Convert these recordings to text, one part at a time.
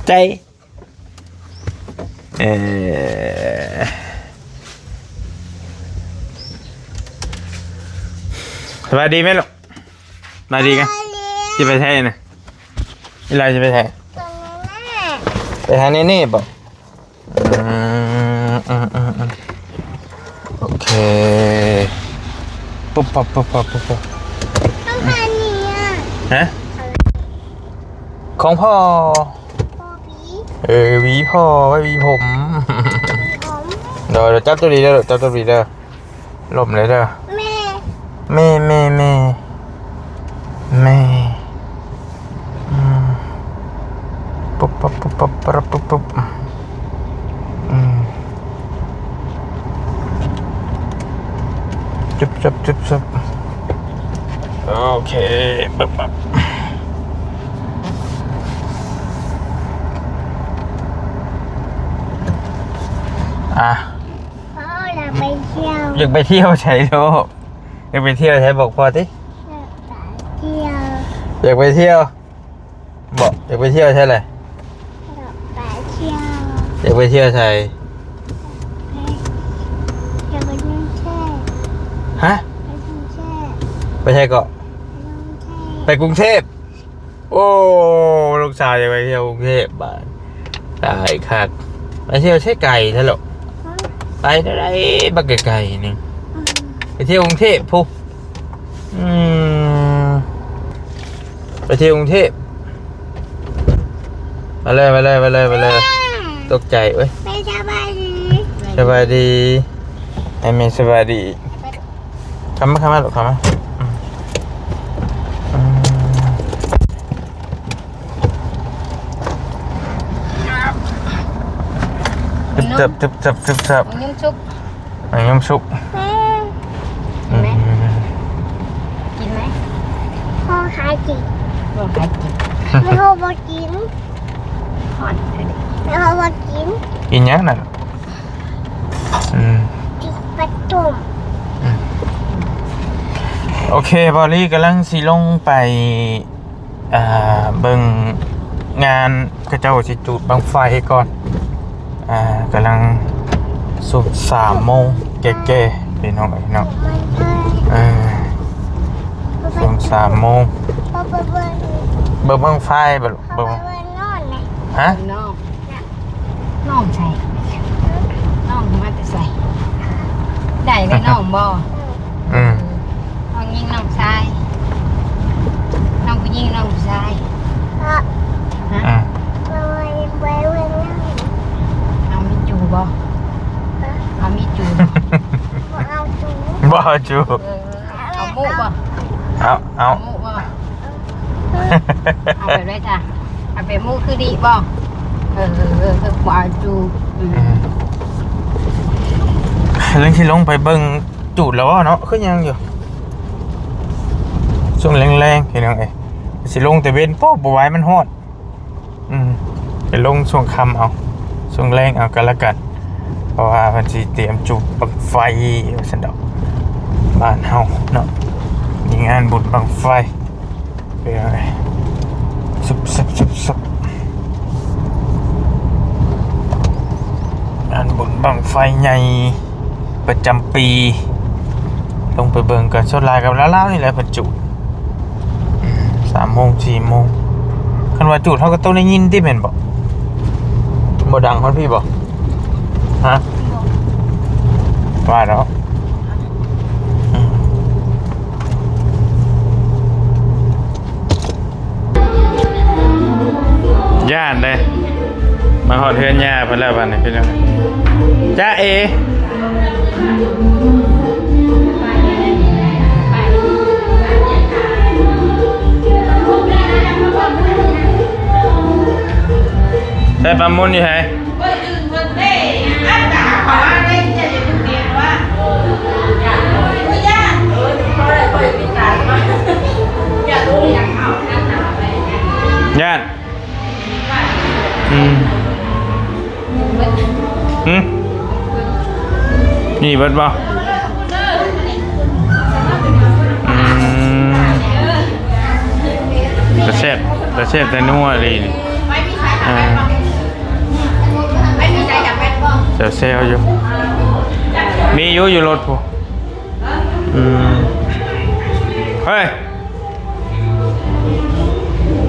ໃຈ. ເອີ ສະບາຍດີແມ່ລູກ? ສະບາຍດີກະ? ສະບາຍດີ. ຊິໄປໃສນະ? ອີຫຼາຊິໄປໃສ? ໄປຫາແມ່ ໄປຫາເນເນ່ບໍ? ອືມ ອືມ ອືມ ອືມ ໂອເຄ. ປຸບປັບ ປຸບປັບ ປຸບປັບ. ຕ້ອງຫານີ້ອະ. ຮະ? ຂອງພໍ່. ເອີ ຫວີພໍ່ ໄວ້ຫວີຜົມ. ຫວີຜົມ. ໂດຍ ຈັບຕົວນີ້ເດີ ຈັບຕົວນີ້ເດີ. ລົ້ມເລີຍເດີ. ແມ່ ແມ່ ແມ່ ແມ່ ແມ່. ອືມ ປຸບປັບ ປຸບປັບ ປະປັບ ປຸບ ປຸບ. ອືມ ຈຸບ ຈັບ ຈຸບ ຈັບ. ໂອເຄ ປຶບ ປຶບ ອ່ະ. ພໍ່ ຢາກໄປທ່ຽວ. ຢາກໄປທ່ຽວໃສລູກ? ຢາກໄປທ່ຽວໃສ ບອກພໍ່ຕິ. ຢາກໄປທ່ຽວ. ຢາກໄປທ່ຽວ. ບໍ່ ຢາກໄປທ່ຽວໃສລະ? ຢາກໄປທ່ຽວ. ຢາກໄປທ່ຽວໃສ? ຢາກໄປກຸງເທບ. ຮະ? ໄປກຸງເທບ. ໄປໃສເກາະ? ໄປກຸງເທບ. ໄປກຸງເທບ. ໂອ້ ລູກສາວຢາກໄປທ່ຽວກຸງເທບບາດ. ຕາຍຄັກ. ໄປທ່ຽວໃສໄກແທ້ລະ? ຮະ? ໄປໄດ້ ບັກໄກໆໜຶ່ງ. ອືມ. ໄປທ່ຽວກຸງເທບພຸ້ນ. ອືມ ໄປທ່ຽວກຸງເທບ. ມາເລີຍ ມາເລີຍ ມາເລີຍ ມາເລີຍ. ຕົກໃຈເວີຍ. ສະບາຍດີ. ສະບາຍດີ. ໃຫ້ແມ່ສະບາຍດີ. ເຂົ້າມາ ເຂົ້າມາລູກ ເຂົ້າມາ. ອືມ ອືມ ຕຶບ ຕຶບ ຕຶບ ຕຶບ ຕຶບ ມະຍົມສຸກ ມະຍົມສຸກ. ແມ່ ອືມ ກິນໄໝ? ພໍ່ຂາຍກິນ ພໍ່ຂາຍກິນ. ແມ່ ພໍ່ບໍ່ກິນ. ຮ້ອນ ແມ່ ພໍ່ບໍ່ກິນ. ກິນຫຍັງນັ້ນ? ອືມ ຕິດປະຕູ. ອືມ ໂອເຄ ບາວລີກຳລັງຊິລົງໄປ ອ່າ ເບິ່ງງານ ເຂົາເຈົ້າຊິຈູດບັ້ງໄຟກ່ອນ. ອ່າ ກຳລັງຊ່ວງສາມໂມງແກ່ໆ ພີ່ນ້ອງເອີຍເນາະ. ເອີ ຊ່ວງສາມໂມງ ເບິ່ງບັ້ງໄຟ. ເບິ່ງ ຮະ? ນ້ອງ ນ້ອງໃສ? ນ້ອງມາແຕ່ໃສ? ໄດ້ແມ່ນ້ອງບໍ່? ອືມ ນ້ອງຍິງນ້ອງຊາຍ? ນ້ອງຜູ້ຍິງນ້ອງຜູ້ຊາຍ? ຮະ? ອືມ ເອົາມີຈູ່ບໍ່? ເອົາມີຈູ່ບໍ່? ບໍ່ເອົາຈູ່. ເອີ ເອົາໝູ່ບໍ່? ເອົາ ເອົາ ເອົາໝູ່ບໍ່? ເອົາແບບໃດຈ້ະ? ເອົາແບບໝູ່ຄືດີບໍ່? ເອີ ເອີ ເອີ ເອີ ບໍ່ເອົາຈູ່. ອືມ ອືມ ກຳລັງຊິລົງໄປເບິ່ງຈູດແລ້ວເນາະ ຄືຍັງຢູ່. ຊ່ວງແລງໆ ພີ່ນ້ອງເອີຍ ຊິລົງແຕ່ເວັນ ໂອ້ ບໍ່ໄຫວ ມັນຮ້ອນ. ອືມ ໄປລົງຊ່ວງຄ່ຳເອົາ ຊ່ວງແລງເອົາກໍແລ້ວກັນ ເພາະວ່າເພິ່ນຊິຕຽມຈູດບັ້ງໄຟວ່າຊັ້ນດອກ. ບ້ານເຮົາເນາະ ມີງານບຸນບັ້ງໄຟ ເປັນຈັ່ງໃດ? ຊຸບ ຊຸບ ຊຸບ ຊຸບ ງານບຸນບັ້ງໄຟໃຫຍ່ປະຈຳປີ. ລົງໄປເບິ່ງກໍສ່ວນຫຼາຍກໍລາວໆນີ້ແຫຼະເພິ່ນຈູດ. ສາມໂມງ ສີ່ໂມງ ຄັນວ່າຈູດເຮົາກໍຕ້ອງໄດ້ຍິນຕິ ແມ່ນບໍ່? ບໍ່ດັງຮອດພີ້ບໍ່? ຮະ? ບໍ່ ວ່າດອກ. ອືມ ຢ້ານເດ້. ມາຮອດເຮືອນຍ່າເພິ່ນແລ້ວບັດນີ້ພີ່ນ້ອງ. ຈ້າເອ ໄດ້ປາມົນຢູ່ໃສ? ຢ້ານ. ອືມ ຫຶ ນີ້ເບິດບໍ່? ອືມ ຕາແຊບ ຕາແຊບ ຕານົວອີ່ຫຼີນີ້. ອ່າ ແຊວໆຢູ່ ມີຢູ່ ຢູ່ລົດພຸ້ນ. ອືມ ເຮີ້ຍ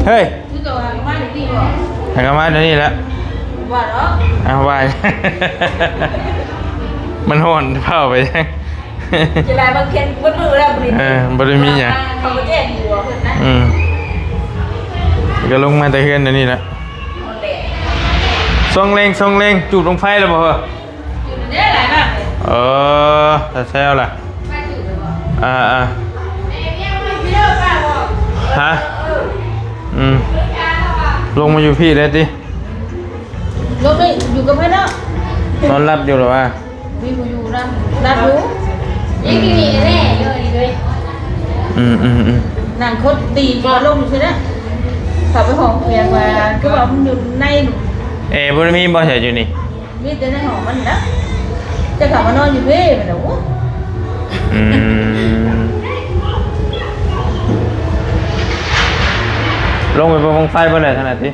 ເຮີ້ຍ ໃຫ້ເຂົ້າມາດຽວນີ້ແຫຼະ. ວ່າເນາະ ອ້າວ ວ່າ ມັນຮ້ອນ ເຜົາໄປຍັງ. ຈະໄດ້ບາງເທື່ອເບິດມື້ແລ້ວບໍ່ໄດ້ ເອີ ບໍ່ໄດ້ມີຫຍັງ ເຂົາບໍ່ແຈ້ງຢູ່ວ່າເພິ່ນນະ. ອືມ ກໍລົງມາແຕ່ເຮືອນດຽວນີ້ແຫຼະ. ສ່ອງແລງ ສ່ອງແລງ ຈູດບັ້ງໄຟແລ້ວບໍ່ເຮີ້ຍ? ຈູດແລ້ວ ຫຼາຍມາກເລີຍ. ເອີ ແຊວໆລະ. ອ່າໆ ຮະ? ອືມ ລົງມາຢູ່ພີ້ແລ້ວຕິ? ລົງໄດ້ຢູ່ກັບໃຜເນາະ? ນອນຫຼັບຢູ່ລະວ່າ? ມີຜູ້ຢູ່ນຳ ນຳຢູ່ ຍັງຢູ່ນີ້ແນ່ຢູ່ນີ້ເລີຍ. ອືມໆໆ ນັ່ງຄົດຕີບໍ່ລົງຊື່ນະ. ເຂົ້າໄປຫ້ອງພຽງວ່າ ຄືວ່າມັນຢູ່ໃນ ແອບໍ່ໄດ້ມີບໍ່ ໃສຢູ່ນີ້? ມີແຕ່ໃນຫ້ອງມັນນະ. ຈະເຂົ້າມານອນຢູ່ພີ້ມັນນະ. ໂອ້ ອືມ ລົງໄປເບິ່ງບັ້ງໄຟເບິ່ງໄດ້ຂະໜາດຕິ?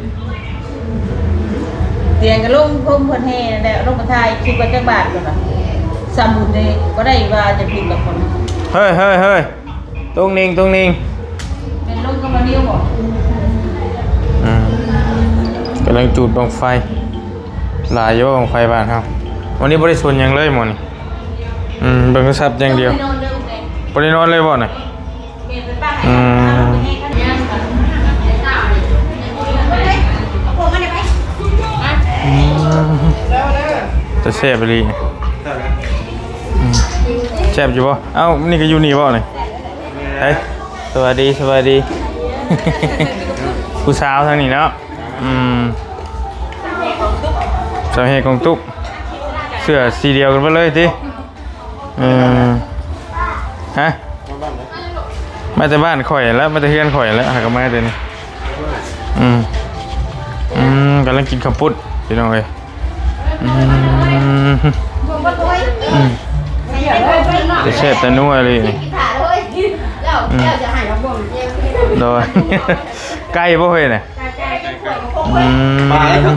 ຕຽງກໍລົງພົມເພິ່ນແຫ່ນັ້ນແຫຼະ ລົງໄປຖ່າຍຄລິບວ່າຈັກບາດພຸ້ນນະ. ສຳບຸນເດ້ ບໍ່ໄດ້ວ່າຈະຜິດດອກຄົນ. ເຮີ້ຍໆໆ ຕົງເໜັງ ຕົງເໜັງ ແມ່ນລົງກັບມານິວບໍ? ອືມ ກຳລັງຈູດບັ້ງໄຟ. ຫຼາຍຢູ່ບັ້ງໄຟບ້ານເຮົາ. ມື້ນີ້ບໍ່ໄດ້ສົນຫຍັງເລີຍມື້ນີ້. ອືມ ເບິ່ງໂທລະສັບຢ່າງດຽວ. ບໍ່ໄດ້ນອນເລີຍບໍ່ນີ້? ອືມ ອືມ ແຕ່ແຊບອີ່ຫຼີ. ອືມ ແຊບຢູ່ບໍ່? ເອົ້າ ນີ້ກໍຢູ່ນີ້ບໍ່ນີ້? ເຮີ້ຍ ສະບາຍດີ ສະບາຍດີ. ຜູ້ສາວທາງນີ້ເນາະ. ອືມ ສາວແຫ່ກອງຕຸກ ເສື້ອສີດຽວກັນເບິດເລີຍຕິ? ເອີ ຮະ? ມາແຕ່ບ້ານຂ້ອຍແຫຼະ ມາແຕ່ເຮືອນຂ້ອຍແຫຼະ ຫາກໍມາແຕ່ນີ້. ອືມ ອືມ ກຳລັງກິນເຂົ້າປຸ້ນ ພີ່ນ້ອງເອີຍ. ອືມ ອືມ ແຊບແຕ່ນົວເລີຍນີ້. ອືມ ໂດຍ ໄກ່ບໍ່ເຮີ້ຍນະ? ອືມ ປາເດ້? ຮ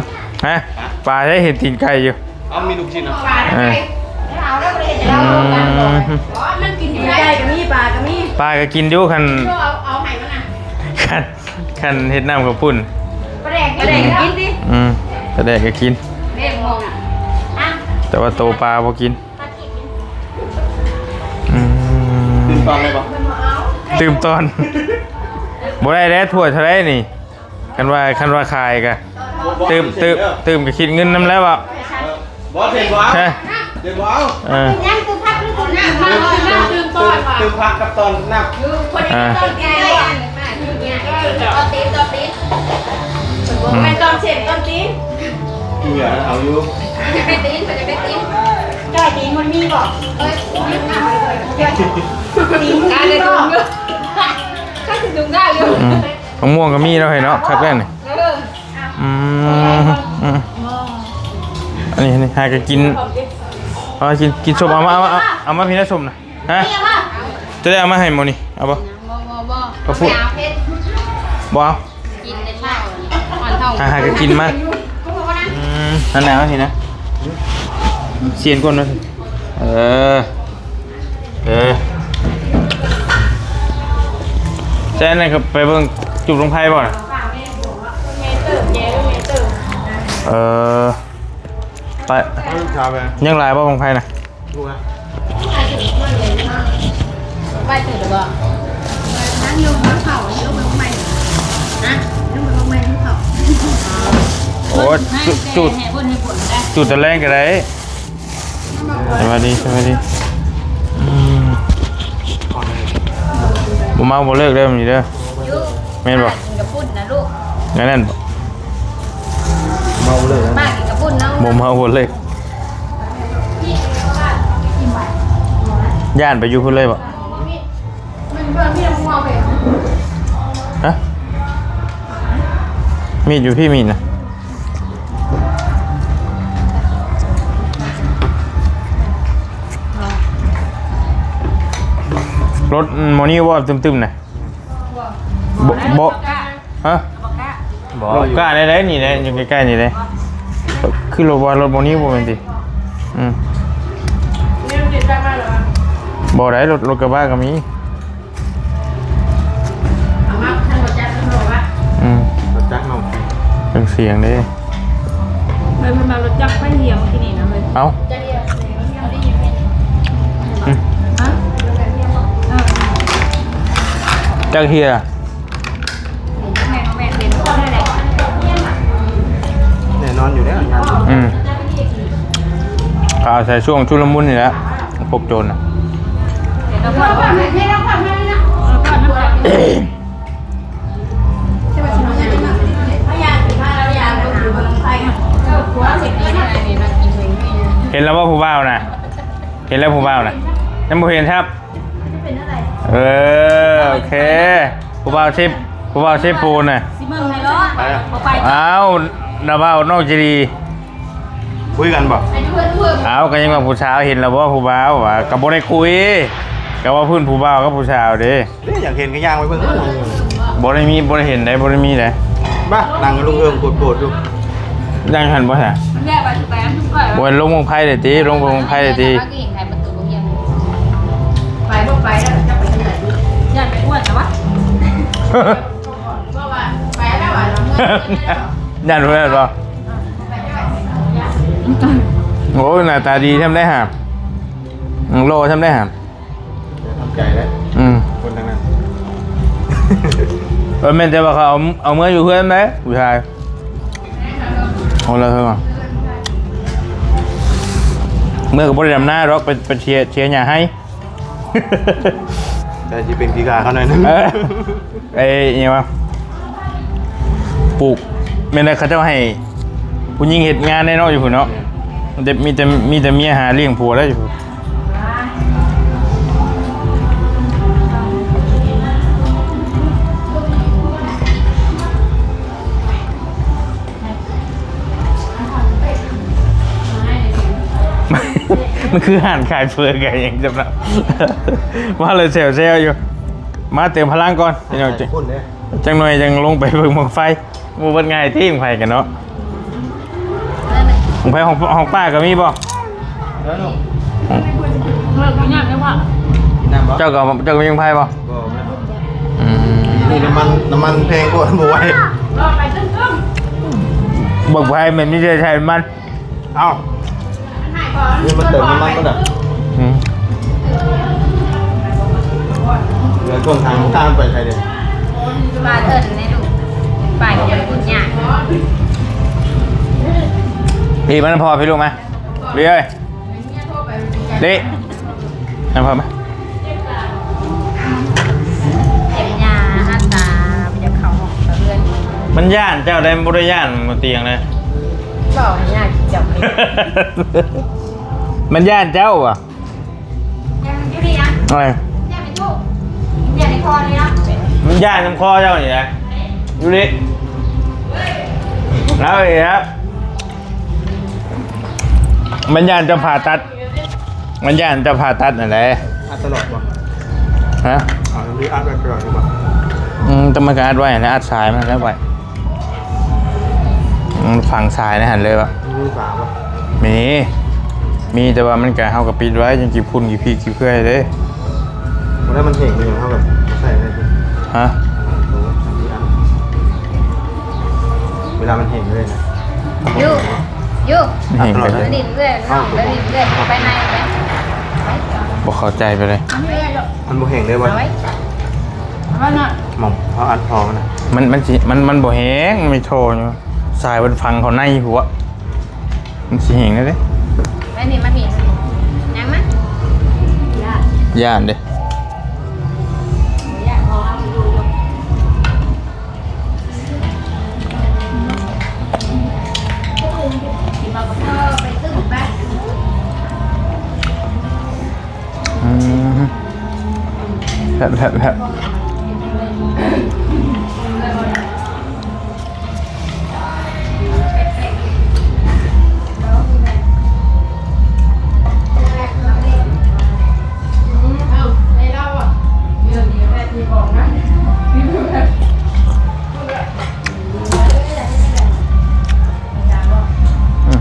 ະ? ປາເດ້? ເຫັນຕີນໄກ່ຢູ່. ເອົາ ມີລູກຊິ້ນເນາະ. ເອີ ອືມ ມັນກິນໄກ່ກໍມີ ປາກໍມີ. ປາກໍກິນຢູ່ ຄັນ ເອົາ ເອົາໃຫ້ມັນນະ ຄັນ ຄັນເຮັດນ້ຳເຂົ້າປຸ້ນ. ປາແດກ ປາແດກກໍກິນຕິ? ອືມ ປາແດກກໍກິນ ແມ່ງອນນະ. ແຕ່ວ່າໂຕປາບໍ່ກິນ. ອືມ ຕື່ມຕອນໄດ້ບໍ່? ຕື່ມຕອນ ບໍ່ໄດ້ແລ້ວ ຖ້ວຍເທົ່າໃດນີ້? ຄັນວ່າ ຄັນວ່າຂາຍກະ ຕື່ມ ຕື່ມ ຕື່ມກະຄິດເງິນນຳແລ້ວບໍ່? ບໍ່ ເທນບໍ່ເອົາ ເທນບໍ່ເອົາ. ເອີ ຍັງຕື່ມຜັກຫຼືຕື່ມນ້ຳ? ຕື່ມ ຕື່ມ ຕື່ມ ຕື່ມຜັກກັບຕອນນ້ຳ. ອ່າ ຕອນຕີນ ຕອນຕີນ ຕອນຕີນ ບໍ່ແມ່ນຕອນເສັ້ນ ຕອນຕີນ. ເຫຼືອເອົາຢູ່ ຢາກໄດ້ຕີນ ຢາກໄດ້ຕີນ. ຈ້ອຍຕີນມັນມີບໍ່? ເອີຍ ຕີນມັນມີບໍ່? ຂ້າຊິດຸງຢູ່ ຂ້າຊິດຸງໄດ້ຢູ່. ອືມ ມະມ່ວງກໍມີເນາະ ເຮີ້ຍເນາະ ຄັກແລ້ວນີ້. ເອີ ອືມ ອືມ ອັນນີ້ ອັນນີ້ຫາກໍກິນ ເອົາກິນ ກິນສົ້ມ ເອົາມາ ເອົາມາ ເອົາມາພີ້ນະ ສົ້ມນະ. ຮະ? ຈະໄດ້ເອົາມາໃຫ້ໝົດນີ້ ເອົາບໍ່? ບໍ່ ບໍ່ ບໍ່ ເອົາພຸ້ນ ບໍ່ເອົາ. ກິນແຕ່ເຊົ້າ ອ່ອນທ້ອງ ຫາ ຫາກໍກິນມາ. ອືມ ນັ້ນນະ ເອົາພີ້ນະ ຊຽນກ່ອນເນາະ. ເອີ ເອີ ແຕ່ອັນນັ້ນກໍໄປເບິ່ງຈູບບັ້ງໄຟບໍ່ນະ? ເອີ ໄປ ຍັງຫຼາຍບໍ່ບັ້ງໄຟນະ? ໄປຕື່ນແລ້ວບໍ່? ຍັງຢູ່ ຍັງເຂົ້າ ຍັງລົງໄປເບິ່ງໃໝ່ ຮະ? ຍັງໄປເບິ່ງໃໝ່ ຍັງເຂົ້າ. ໂອ້ຍ ຈູດ ຈູດ ຈູດແຕ່ແລງກໍໄດ້. ສະບາຍດີ ສະບາຍດີ. ອືມ ບໍ່ເມົາບໍ່ເລີກເດີມື້ນີ້ເດີ. ແມ່ນບໍ່? ກິນກະປຸ້ນນະລູກ. ແນວນັ້ນບໍ່? ເມົາເລີກ ປ້າກິນກະປຸ້ນເນາະ. ບໍ່ເມົາບໍ່ເລີກ. ຢ້ານໄປຢູ່ພຸ້ນເລີຍບໍ່? ຮະ? ມີດຢູ່ພີ້ ມີດນະ. ລົດໝໍນິວບໍ່? ຕຶມໆນະ. ບໍ່ ບໍ່ ຮະ? ບໍ່ກ້າ ບໍ່ກ້າໄດ້ໆ ນີ້ແຫຼະ ຢູ່ໃກ້ໆນີ້ເດ້. ຄືລົດວ່າລົດໝໍນິວບໍ່ແມ່ນຕິ? ອືມ ບໍ່ໄດ້ ລົດ ລົດກະບະກໍມີ. ອືມ ລົດຈັກເນາະ ເປັນສຽງເດ້. ເອີ ເພິ່ນມາລົດຈັກໄປເຮັດຫຍັງກິນນີ້ນະເຮີ້ຍ? ເອົ້າ ອືມ ຮະ? ເອີ ຈັກເຮັດ ແນ່ນອນຢູ່ແລ້ວ ອືມ ອາໄສຊ່ວງຊຸນລະມຸນນີ້ແຫຼະ ພວກໂຈນນະ. ເຫັນແລ້ວບໍ່ຜູ້ບ່າວນະ? ເຫັນແລ້ວຜູ້ບ່າວນະ? ຍັງບໍ່ເຫັນຄັບ. ເອີ ໂອເຄ ຜູ້ບ່າວເຊບ ຜູ້ບ່າວເຊໂປນນະ. ຊິເບິ່ງໃຫ້ເນາະ ບໍ່ໄປ. ອ້າວ ນາບ່າວນ້ອງໃຈດີ ຄຸຍກັນບໍ່? ອ້າວ ກໍຍັງວ່າຜູ້ສາວເຫັນແລ້ວບໍ່ຜູ້ບ່າວ ວ່າກໍບໍ່ໄດ້ຄຸຍ ກໍວ່າພື້ນຜູ້ບ່າວກັບຜູ້ສາວເດ້. ເດ້ ຢາກເຫັນກໍຍ່າງໄປເບິ່ງ. ບໍ່ໄດ້ມີ ບໍ່ໄດ້ເຫັນໃດ ບໍ່ໄດ້ມີໃດ. ບ້າ ນັ່ງກັບລຸງເຮີງໂພດໆຢູ່. ນັ່ງຫັ້ນບໍ່ຊະ? ມັນແຍກໄປຄືໄປນຳຊຸມຂ້ອຍ. ບໍ່ ລົງເບິ່ງໄພໄດ້ຕິ ລົງເບິ່ງໄພໄດ້ຕິ. ໄປບໍ່ໄປແລ້ວ ຈະໄປທາງໃດ? ຢ້ານໄປອ້ວນແຕ່ວ່າ ຢ້ານເພິ່ນບໍ່? ໂອ້ຍ ໜ້າຕາດີແທ້ໄດ໋ຫາ ຫຼໍ່ແທ້ໄດ໋ຫາ. ທຳໃຈແລ້ວ ອືມ ຄົນທາງນັ້ນ. ເອີ ແມ່ນແຕ່ວ່າເຂົາເອົາ ເອົາເມືອຢູ່ເຮືອນໄດ໋ ຜູ້ຊາຍ. ໂອ້ ແລ້ວເຮົາ ເມືອກໍບໍ່ໄດ້ດຳນາດອກ ໄປ ໄປເຊຍ ເຊຍຫຍ້າໄຮ່. ແຕ່ຊິເປັນຂີ້ຂ້າເຂົາໜ້ອຍໜຶ່ງ. ເອີ ໄອ້ຫຍັງວະ ປູກ ແມ່ນແລ້ວ ເຂົາເຈົ້າໃຫ້ຜູ້ຍິງເຮັດງານແດ່ເນາະ ຢູ່ພຸ້ນເນາະ. ແມ່ນ ມີແຕ່ ມີແຕ່ເມຍຫາລ້ຽງຜົວໄດ້ຢູ່ພຸ້ນ. ມັນຄືຮ້ານຂາຍເຝີຂາຍຫຍັງຈຳນະ ວ່າແລ້ວແຊວໆຢູ່. ມາເຕີມພະລັງກ່ອນພີ່ນ້ອງ ຈັກໜ່ອຍຈັ່ງລົງໄປເບິ່ງບັ້ງໄຟ. ບໍ່ເບິດງ່າຍຕິ ບັ້ງໄຟກັນເນາະ. ບັ້ງໄຟຂອງ ຂອງປ້າກໍມີບໍ່? ເລີກກິນນ້ຳເດີພໍ່. ເຈົ້າກໍ ເຈົ້າກໍມີບັ້ງໄຟບໍ່? ບໍ່ ອືມ ນີ້ນ້ຳມັນ ນ້ຳມັນແພງກວ່າ ບໍ່ໄຫວ. ບັ້ງໄຟມັນມີແຕ່ໃຊ້ນ້ຳມັນ. ເອົ້າ ນີ້ມາເຕີມນ້ຳມັນມັນດອກ. ອືມ ເຫຼືອຊ່ວງທາງຂ້າມໄປໃສເດ? ວ່າເອີ້ນໃນລູກ ໄປກໍໄປບຸນຍາກ. ພີ່ມານຳພໍ່ ພີ່ລູກມາ. ພີ່ເອີຍ ເດ ນຳພໍ່ມາ. ເຈັບຍາ ອັດຕາ ຢາກເຂົ້າຫ້ອງສະເຮືອນ. ມັນຢ້ານເຈົ້າໄດ໋ ມັນບໍ່ໄດ້ຢ້ານໝໍຕຽງເລີຍ. ບໍ່ ຢ້ານເຈົ້າ. ມັນຢ້ານເຈົ້າຫວາ? ຢ້ານຢູ່ນີ້ນະ. ເອີຍ ຢ້ານໄປທຸ ຢ້ານໃນຄໍນີ້ນະ. ມັນຢ້ານນຳຄໍເຈົ້ານີ້ນະ. ຢູ່ນີ້ ເອົາອີກແລ້ວ. ມັນຢ້ານເຈົ້າຜ່າຕັດ. ມັນຢ້ານເຈົ້າຜ່າຕັດນັ້ນແຫຼະ. ອັດຕະຫຼອດບໍ່? ຮະ? ເອົາ ອັດໄວ້ຕະຫຼອດບໍ່? ອືມ ແຕ່ມັນກໍອັດໄວ້ຫັ້ນແຫຼະ ອັດສາຍມັນໄວ້. ອືມ ຝັງສາຍໃນຫັ້ນເລີຍວະ. ມີຝາບໍ່? ມີ ມີ ແຕ່ວ່າມັນກະ ເຮົາກໍປິດໄວ້ ຈັ່ງຂີ້ຝຸ່ນຂີ້ພີກຂີ້ເພື່ອຍເດ້. ບໍ່ໄດ້ ມັນແຫ້ງເປັນຫຍັງ ເຮົາກໍໃສ່ໄດ້ຕິ? ຮະ? ເວລາມັນແຫ້ງເລີຍນະ. ຢູ່ ຢູ່ ແມ່ນຫຍັງ? ໄປຫຼິ້ນເລື້ອຍ ນ້ອງໄປຫຼິ້ນເລື້ອຍ ໄປໃນໄປ ໄປ. ບໍ່ເຂົ້າໃຈໄປເລີຍ. ມັນບໍ່ແຫ້ງເລີຍບໍ່? ເອົາໄວ້ ເອົາໄວ້ນະ ໝ່ອງເຮົາອັດທໍ່ມັນນະ. ມັນ ມັນຊິ ມັນ ມັນບໍ່ແຫ້ງ ມັນມີທໍ່ຢູ່ ສາຍມັນຝັງເຂົ້າໃນຫົວ ມັນຊິແຫ້ງແລ້ວເດ້. ໄວ້ນີ້ ມາພີ້ ຍັງມາ ຢ້ານເດ້. ອືມ ແຊບໆໆ. ອືມ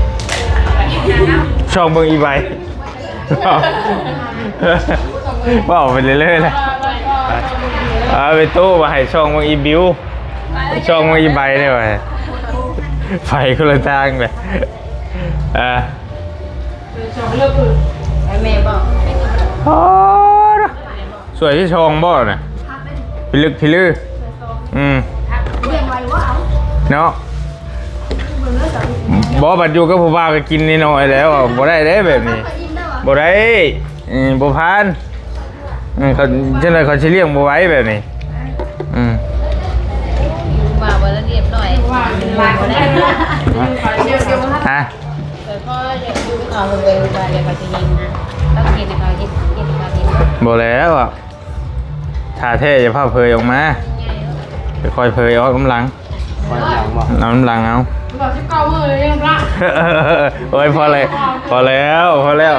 ຊ່ອງເບິ່ງອີ່ໃບ ເວົ້າໄປເລື້ອຍໆແຫຼະ. ເອົາໄປຕູ້ມາໃຫ້ຊ່ອງເບິ່ງອີ່ບິວ ຊ່ອງເບິ່ງອີ່ໃບເດ້ວ່າ ໄປຄົນລະທາງເດ້. ອ່າ ໃຫ້ແມ່ບອກ ອໍ ຖ້ວຍທີສອງບໍ່ນະ? ພິລຶກພິລື ອືມ ເນາະ. ບໍ່ ບັດຢູ່ກັບຜູ້ບ່າວກໍກິນນ້ອຍໆແລ້ວ ບໍ່ໄດ້ເດ້ແບບນີ້ ບໍ່ໄດ້ ເອີ ບໍ່ຜ່ານ. ເອີ ເຂົາ ຈັ່ງໃດເຂົາຊິລ້ຽງບໍ່ໄຫວແບບນີ້. ອືມ ວ່າບໍ່ລະລຽບຮ້ອຍ ຮະ ແຕ່ພໍຢູ່ເຂົາເບິ່ງວ່າເຂົາຊິຍິງນະ ຕ້ອງເຮັດໃຫ້ເຂົາເຮັດ ເຮັດໃຫ້ເຂົາເຮັດ. ບໍ່ແລ້ວ ຖ້າແທ້ຢ່າຟ້າວເຜີຍອອກມາ ຄ່ອຍເຜີຍອອກນຳຫຼັງ ຄ່ອຍນຳຫຼັງບໍ່? ນຳຫຼັງເອົາ ສິບເກົ້າມື້ເລີຍນຳຫຼັງ. ໂອ້ຍ ພໍແລ້ວ ພໍແລ້ວ ພໍແລ້ວ.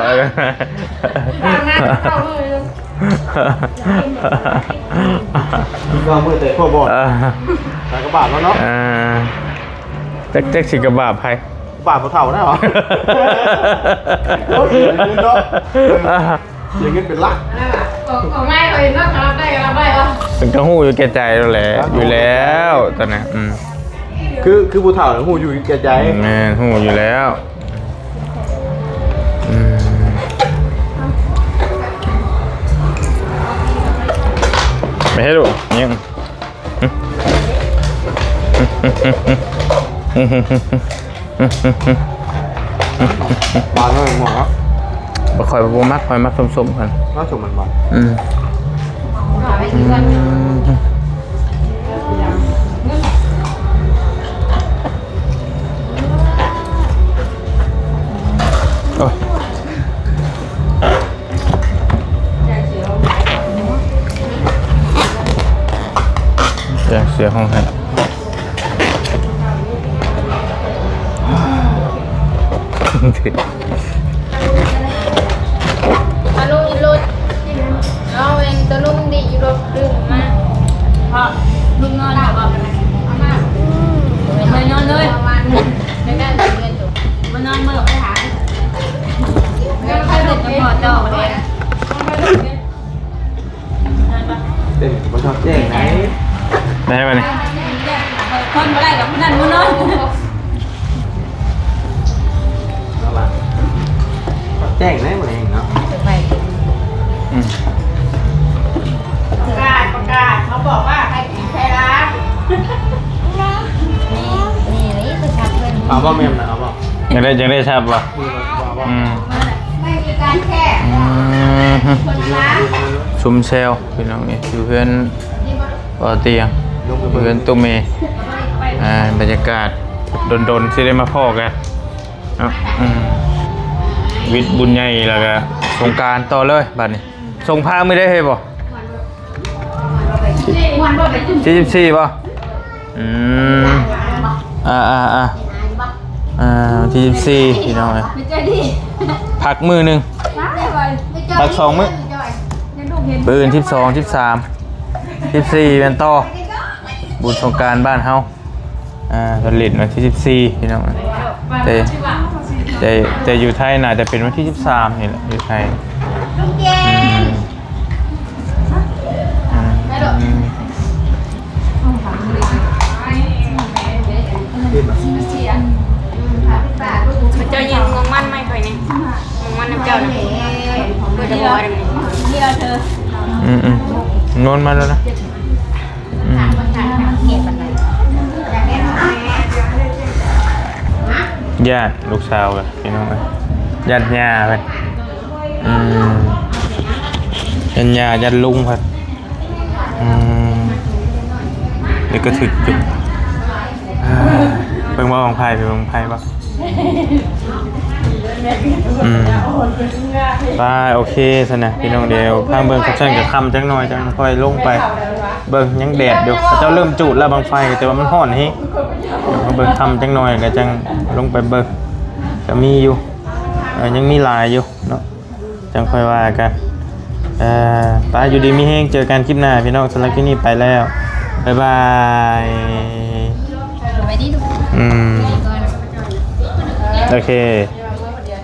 ສິບເກົ້າມື້ແຕ່ພໍ່ບອດ ເອີ ຕາຍກະບາບແລ້ວເນາະ. ເອີ ຈັກ ຈັກຊິກະບາບໃຜ ບາບຜູ້ເຖົ້າແລ້ວ ເສຍເງິນເນາະ. ເສຍເງິນເປັນລ້ານ ຂອງ ຂອງໃໝ່ເຂົາເຫັນວ່າເຂົາຮັບໄດ້ກໍຮັບໄດ້ເນາະ. ເພິ່ນກໍຮູ້ຢູ່ແກ່ໃຈແລ້ວແຫຼະ ຮູ້ຢູ່ແລ້ວຕອນນັ້ນ. ອືມ ຄື ຄືຜູ້ເຖົ້າຮູ້ຢູ່ແກ່ໃຈ. ແມ່ນ ຮູ້ຢູ່ແລ້ວ. ອືມ ໄປເຮັດລູກ ຍັງ ບານເລີຍໝໍ. ບໍ່ ຂ້ອຍບໍ່ມັກ ຂ້ອຍມັກສົ້ມໆ ຫັ້ນ ມັກສົ້ມມັນບໍ່? ອືມ ອືມ ໂອ້ຍ ແຈ້ງເສຍຫ້ອງໃຫ້ ອານຸຢູ່ລົດ ເອົາແມ່ນໂຕນຸມັນດີຢູ່ລົດ ດຶງມາ ເພາະລູກນອນແລ້ວບໍ່? ເອົາມາ ເລີຍນອນເລີຍ ມານອນເລີຍ ໄປຫາ ເປັນບໍ່ຊອບແຈ້ງໄດ໋ ໄດ້ບັດນີ້ ຄົນບໍ່ໄດ້ດອກ ຜູ້ນັ້ນບໍ່ນອນ ເອົາວ່າຊອບແຈ້ງໄດ໋ມື້ນີ້ເນາະ. ອືມ ປະກາດ ປະກາດ ເຂົາບອກວ່າໃຫ້ກິນແຄລາ ນີ້ ນີ້ ນີ້ໄປຊັບເພິ່ນ ເອົາບໍ່ແມ່ນນະ ເອົາບໍ່? ຢາກໄດ້ ຢາກໄດ້ຊັບບໍ່? ອືມ ອືມ ຊຸມແຊວພີ່ນ້ອງເອີຍ ຢູ່ເຮືອນບໍ່ຕຽງ ຢູ່ເຮືອນຕູ້ເມ ອ່າ ບັນຍາກາດດົນໆ ຊິໄດ້ມາພໍ້ກັນເນາະ. ອືມ ວິດບຸນໃຫຍ່ ແລ້ວກະສົງການຕໍ່ເລີຍບັດນີ້. ສົ່ງພາມື້ໃດເຮີ້ຍບໍ່? ທີສິບສີ່ບໍ່? ອືມ ອ່າໆໆ ອ່າ ວັນທີສິບສີ່ ພີ່ນ້ອງເອີຍ ພັກມື້ໜຶ່ງ ພັກສອງມື້ ມື້ອື່ນສິບສອງ ສິບສາມ ສິບສີ່ ແມ່ນຕໍ່ ບຸນສົງການບ້ານເຮົາ. ອ່າ ເພິ່ນຫຼິ້ນວັນທີສິບສີ່ ພີ່ນ້ອງ ແຕ່ ແຕ່ ແຕ່ຢູ່ໄທໜ້າຈະເປັນວັນທີສິບສາມນີ້ແຫຼະ ຢູ່ໄທ. ອືມ ອືມ ເຈົ້າຍິງງວງມັນໃຫ້ຂ້ອຍນີ້ ງວງມັນນຳເຈົ້ານະ ເພື່ອຈະບໍ່ອັນນີ້ ອືມໆ ງວງມັນແລ້ວນະ. ອືມ ຢ້ານລູກສາວກັນ ພີ່ນ້ອງເອີຍ ຢ້ານຍ່າເພິ່ນ ອືມ ຢ້ານຍ່າ ຢ້ານລຸງເພິ່ນ ອືມ ດຽວກະຖືກຈຸດ ເບິ່ງບໍ່ບັ້ງໄຟ ໄປເບິ່ງບັ້ງໄຟບໍ່? ອືມ ໄປ ໂອເຄຊັ້ນນະ ພີ່ນ້ອງ ດຽວພັງເບິ່ງ ຄັນຊັ້ນກະຄ່ຳຈັກໜ້ອຍ ຈັ່ງຄ່ອຍລົງໄປເບິ່ງ ຍັງແດດຢູ່ ເຂົາເຈົ້າເລີ່ມຈູດແລ້ວບັ້ງໄຟ ແຕ່ວ່າມັນຮ້ອນແຮງ ດຽວມາເບິ່ງຄ່ຳຈັກໜ້ອຍ ແລ້ວຈັ່ງລົງໄປເບິ່ງ ກະມີຢູ່ ເອີ ຍັງມີຫຼາຍຢູ່ເນາະ. ຈັ່ງຄ່ອຍວ່າກັນ ເອີ ໄປ ຢູ່ດີມີແຮງ ເຈີກັນຄລິບໜ້າ ພີ່ນ້ອງ ສຳລັບຄລິບນີ້ໄປແລ້ວ ບາຍບາຍ ສະບາຍດີ ອືມ ໂອເຄ.